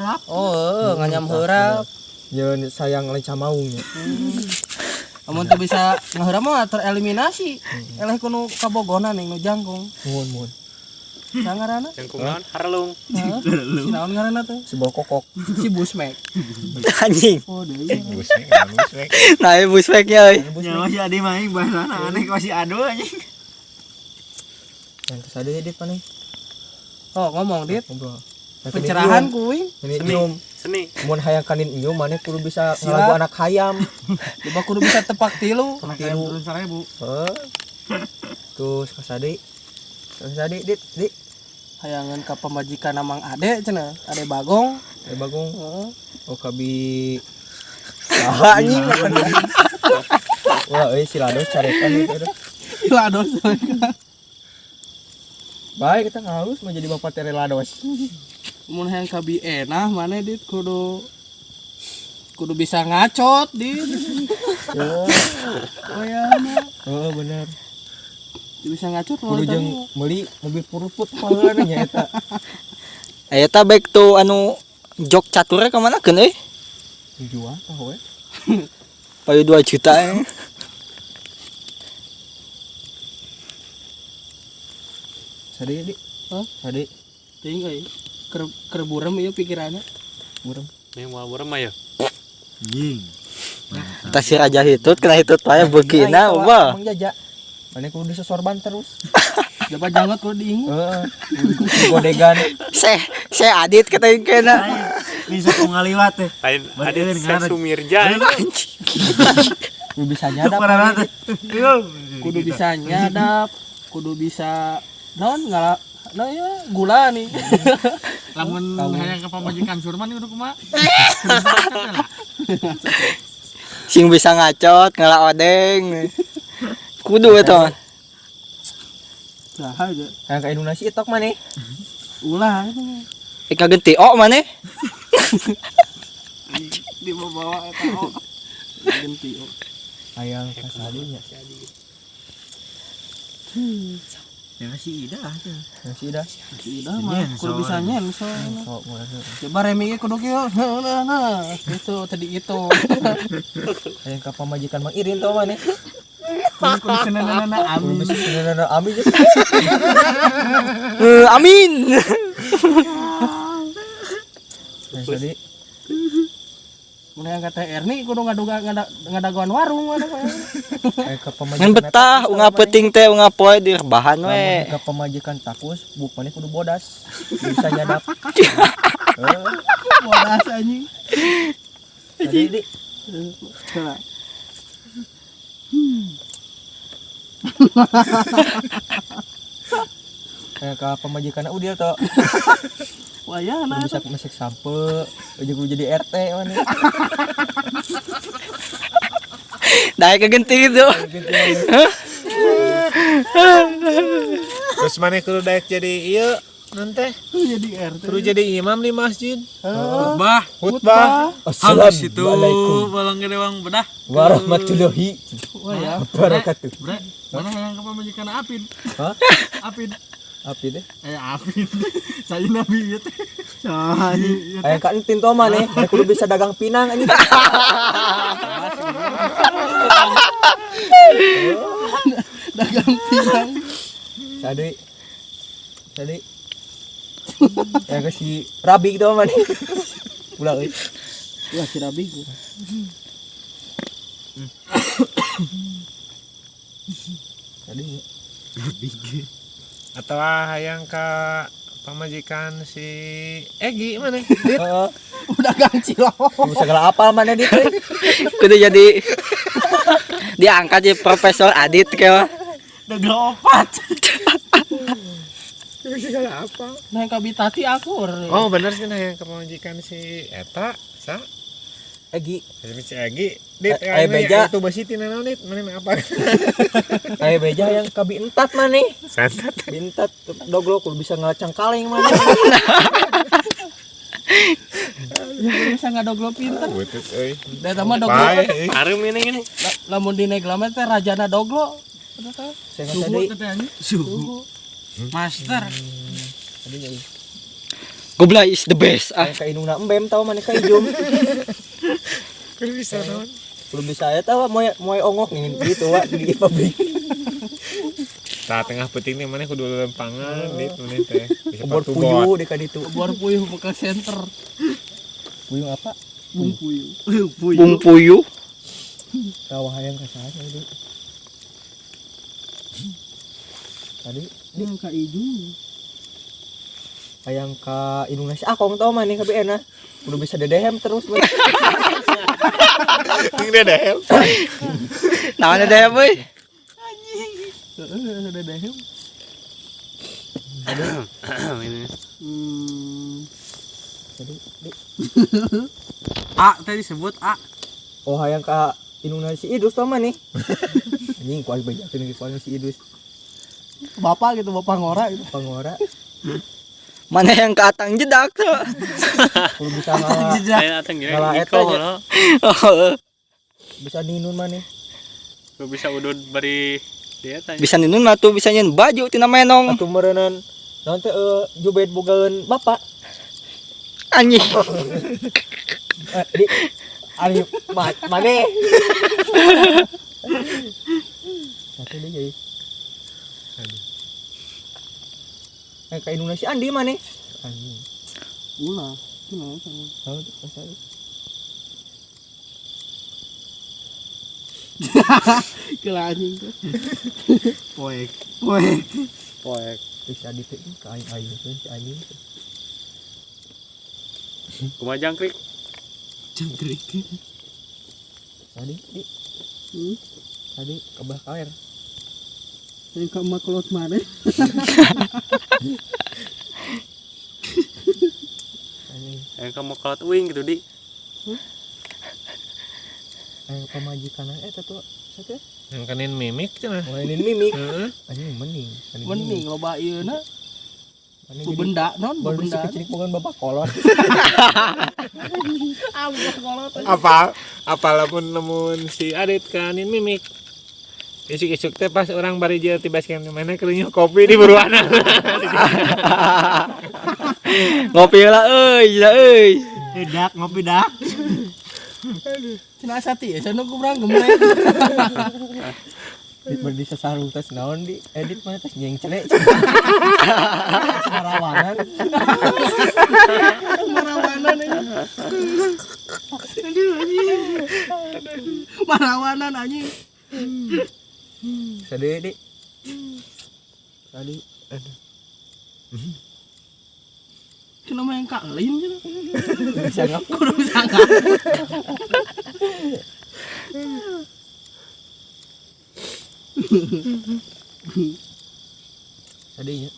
Heurap. Oh, heuh, nganyam heurap. Nyeun sayang lenca maung nya. Amun teu bisa ngaheurap mah tereliminasi. Eleh kudu kabogohna ning nu jangkung. Muhun muhun. Sa ngaranna? Jangkung naon? Harlung. Heuh. Si naon ngaranna teh? Si bol kokok. Si Busmek. Anjing. Oh, deui. Busmek, busmek. Nah, ieu busmeknya euy. Ya masih adi mah aing bahasana aneh masih ado anjing. Yang kesade dit maneh. Oh, ngomong dit. Ngobrol. Pencerahan kuing. Ini nyium. Seni. Mun hayang kanin nyium maneh kudu bisa Silat. ngalagu anak hayam. Coba kudu bisa tepak tilu. Tilu. Turun 1000. Heuh. Terus kasade. Kasade dit dit. Hayangan ka pamajikan Mang Ade cenah, Ade Bagong. Eh Bagong. Heeh. Oh kabi. Saha anjing. Wah, euy si Lados carekan itu. Lados. Baik kita halus menjadi bapak tere Lados. Mun hayang kabi enah maneh dit kudu kudu bisa ngacot dit. Oh, Oh ya, oh bener. bisa ngacot Kudu jeung meuli mobil puruput paheulana nya eta. Eta baik tuh anu jok caturnya kemana keun euy? Dijual tah we. Payu 2 juta eh. Sade di. Hah? Sade Teuing euy. Keur keur burem ieu pikiranna. burem. Nih moal burem mah ya. Anjing. Tas si raja hitut kena hitut wae beukina ubah. Mang Jaja. Maneh kudu disesorban terus. Coba janggot kudu diingu. Heeh. Godegan. Seh, seh Adit kata kena. Bisa ku ngaliwat teh. Lain Bener, Adit ngaran. Syekh Sumirja. Kudu bisa nyadap. Parah teh. Kudu bisa nyadap, kudu bisa naon ngala nah ya gula nih. Lamun hayang ka pamajikan Surman kudu kumaha? Sing bisa ngacot, ngala odeng. Kudu eta mah. Saha aja. Hayang ka Indonesia itok maneh. Ulah Eh kagenti o maneh. dibawa eta oh. Genti oh. Hayang ka sade nya. Ya si Ida tuh. Nasi dah. Si Ida mah kudu bisa nyenso. Sok mulai. Coba remi ge kudu kieu. Nah, nah, itu tadi itu. Hayang ka pamajikan Mang Irin tau maneh. Kudu senenana Kudu amin. bisa senenana amin. Amin. Nah, sade. Mun hayang ka Teh Erni kudu ngaduga ngadagoan warung mana mah. Hayang ka pamajikan. Ngan betah unggal peuting teh unggal poe di rebahan we. Ka pamajikan takus, buk maneh kudu bodas. Kudu bisa nyadap. Heeh. Bodas anjing. Tadi di Coba. Hayang ka pamajikan Udil to. Wah ya nah. Kudu bisa mesek sampe, aja kudu jadi RT maneh. Daek kagenti gitu. Terus maneh kudu daek jadi ieu nanti Jadi RT. kudu jadi imam di masjid. Khutbah. Khutbah. Halus itu balang gedewang bedah. Warahmatullahi Wah ya. wabarakatuh. Bre, mana yang ke pamajikan Apin? Hah? Apin. Api deh. Apin. Saya nabi ieu teh. Hayang ka entin to maneh, maneh kudu bisa dagang pinang anjing. Dagang pinang. Sade. Sade. Yang ke si Rabi gitu maneh. Ulah euy. Wah si Rabi gua. Sade. Atau hayang ka pamajikan si Egi maneh. Dit. Heeh. Udah gang cilok. Kudu segala apal maneh dit. Kudu jadi diangkat jadi Profesor Adit kayak. Dagang opat. Segala apa? Nah yang kabitati akur. Oh bener sih nah yang ke pamajikan si eta sa Egi. si Egi dit Eh, beja. itu besi tina naon dit maneh apa? Aya beja yang kabi entat maneh. Santat. Bintat doglo kudu bisa ngalacang kaleng maneh. Yang bisa ngadoglo pinter. Butut euy. Da eta mah doglo. Bae euy. Harum ini ini. Lamun di negla mah teh rajana doglo. Eta teh. Saya nggak Suhu. Master. Goblay is the best. Ah, Hayang ka indungna embem tau maneh ka Ijum. Kudu bisa naon. Belum bisa ya tau moe moe ongok nih gitu wa di pabrik. Tah tengah peuting teh maneh kudu lempangan dit maneh teh. Bisa Obor sepatu puyuh bot. di ka ditu. Obor puyuh buka center. Puyuh apa? Bung puyuh. Puyuh. Bung Puyuh. Tahu hayang ka saha tadi. Tadi Yang ka Ijum. hayang ka indungna si Akong tau maneh ka BN ah. Kudu bisa dedehem terus maneh. Ting dedehem. Naon ada ya, boy? Heeh, dedehem. Ini. Tadi di A tadi disebut A. Oh hayang ka indungna si Idus tau maneh. Anjing ku aing bejakeun ku aing si Idus. Bapak gitu, bapak ngora gitu. Pangora Mana yang ke atang jedak tuh? kudu bisa ngala Lain atang gini Ngalah eta Iko nya. no. bisa ninun maneh. Lu bisa udud bari dia tanya. Bisa ninun mah tuh bisa nyen baju tina menong. Atuh meureunan naon teh jubed bogaeun bapak. Anjing. Di ari maneh. Satu deh jadi. Aduh. Ka indungna si Andi maneh. Anjing. Ulah. Gimana sama? Tahu tuh pasal. Kela anjing tuh. Poek. Poek. Poek. Si Andi teh ka aing aing teh si anjing. Kumaha jangkrik? Jangkrik. Tadi di tadi ke belah kaler. Yang ka emak kolot maneh. Anjing. Yang kamu kolot uing gitu di. Pamajikan eta tuh satu Yang kanin mimik cenah. Mainin mimik. Heeh. Anjing mending. Mending loba ieu na. Maneh jadi Benda non, baru benda. si kecil bukan bapak kolot. Ah, bapak kolot. Apa apalapun nemun si Adit kanin mimik. Isuk-isuk teh pas orang bari jeung ti basecamp mana kerunyuh kopi di buruana. Ngopi lah euy, lah euy. Dak ngopi dak. Cenah sati ya, cenah ku urang gemreng. Di beri sesarung tes naon di edit mana tes nyengcle. Sarawanan. Marawanan anjing. Aduh anjing. Marawanan anjing. Sade di. Tadi aduh. Cenah mah yang ka lain cenah. Bisa ngap. Kudu bisa ngap. Sade nya.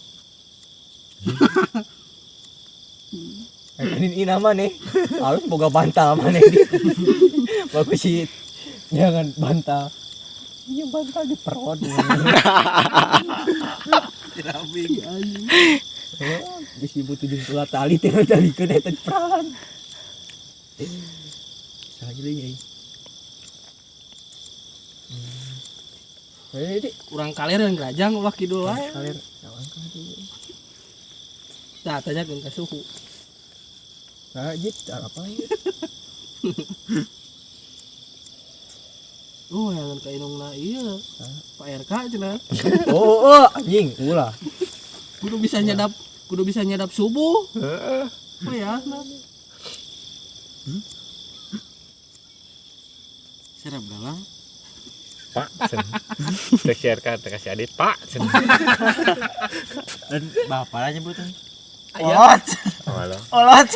Ini ini nama nih. Harus boga bantal mana nih. Bagus sih. Jangan bantal. Iya bantal di perut. Oh, geus ibu tujuh puluh tali tinggal talikeun eta di peran. Salah deui euy. Di Urang kalir yang gerajang ulah kidul wae. kalir. Kawan ka dieu. Tah tanyakeun ka suhu. Nah, jit apa ieu? Oh, yang ka indungna ieu. Pak RK cenah. Oh, oh, anjing, ulah. Kudu bisa nyadap, kudu bisa nyadap subuh. Heeh. Oh ya, nah. Serap dalang. Pak sen. Cek si RK teh kasih Adit Pak sen. Dan bapak lah nyebutin. Aya. Halo. Olot.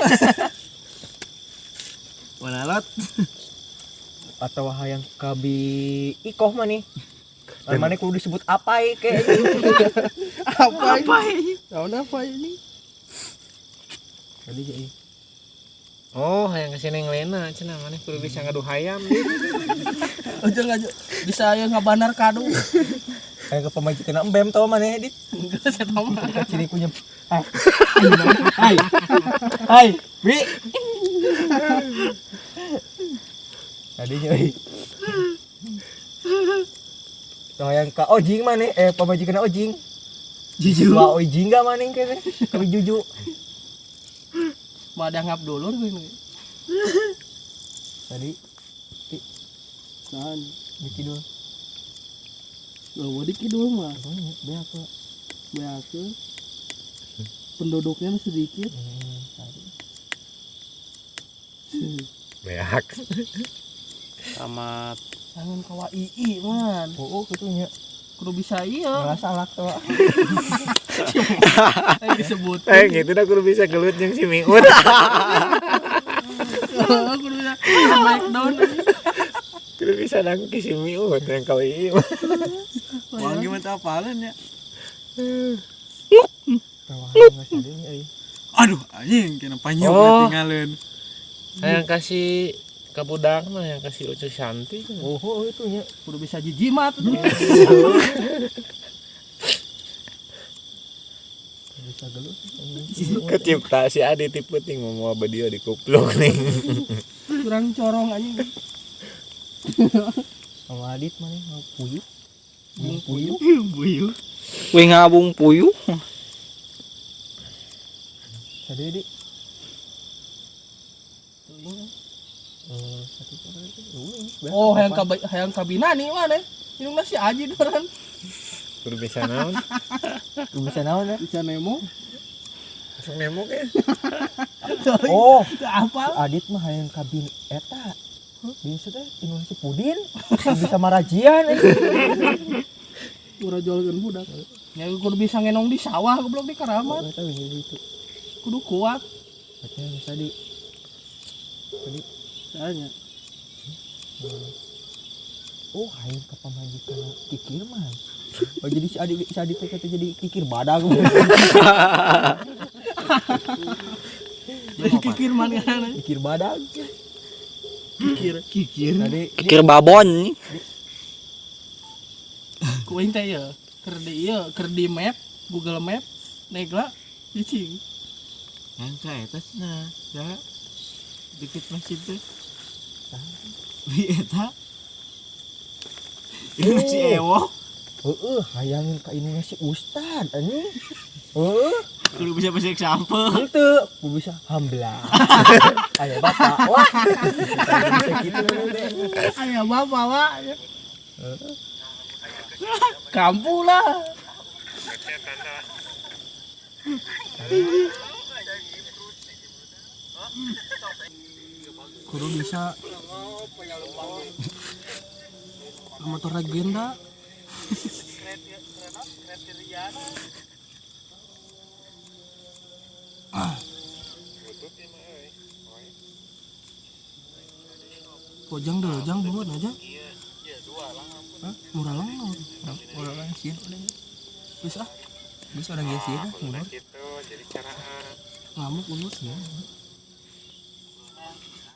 Walalot. Atau hayang kabi ikoh mah nih. Mana kudu disebut apai ke. Apa ini? Naon apa ini? Tadi jadi Oh, hayang ka Neng Lena cenah maneh kudu bisa ngadu hayam dit. Ujung aja bisa aya ngabanar kado. Hayang ke pamajikan embem tau maneh dit. Enggak saya tahu mah. Ciri punya. Hai. Hai. Hai, Bi. Tadi euy. Tau hayang ka ojing maneh, pamajikan ojing. Jujur. Wah, ojing gak maneh kene? Kami juju. Mau ada ngap dulur gue ini. Tadi Nah, di kidul. Loh, di kidul mah. Oh, beak kok. Beak. Penduduknya sedikit. Beak. Sama Tangan kawa ii man. Oh, kitu nya. Kudu bisa iya. Ngelas alak tuh. Disebut. Gitu dah kudu bisa gelut jeung si Miut. Kudu bisa smackdown. Kudu bisa nangkis si Miut yang kau ieu. Wangi mah teu apalan ya. Aduh, anjing kena panyuk Oh. tinggalin. Yang kasih ke budak mah yang kasih Ucu Shanti. Oh, itu nya. Kudu bisa jijimat. Bisa gelut. Kecipta si Adi tipe ting mau badio dikupluk nih. Kurang corong anjing. Sama Adit mana mau puyuh. Bung puyuh. Buyuh. Wih ngabung puyuh. Tadi di. Oh, hayang kabina nih mana? Indungna si Aji doran. Kudu bisa naon? Kudu bisa naon ya? Bisa nemo. Langsung nemo ke. Oh, Apa? Adit mah hayang kabin eta. Bisa teh indung si Pudin. Kudu bisa marajian anjing. Murah jualkeun budak. Ya kudu bisa ngenong di sawah goblok di karamat. Eta we itu. Kudu kuat. Eta bisa di tadi Tanya. Oh, hayang ka pamajikan kikir mah. Oh, jadi si Adit teh kata jadi kikir badag. Jadi kikir man kan. Kikir badag. Kikir, kikir. Tadi Kikir babon. Ku aing teh ya, keur di ieu, keur di map, Google Map, negla cicing. Yang ka eta cenah, ya. Deket masjid teh. Di eta. Ini si Ewo. Heeh, hayang ka indungna si Ustad anjing. Heeh. Kudu bisa bahasa example. Henteu, kudu bisa hambla. Aya bapak, wah. Bisa gitu teh. Aya bapak wah. Kampung lah. Kudu bisa motor legenda. Pojang dulu, jang buat aja. Hah? Murah lang. Murah lang sieun udah. Bisa ah, Bisa orang geus sieun ah, mundur. ngamuk mundur.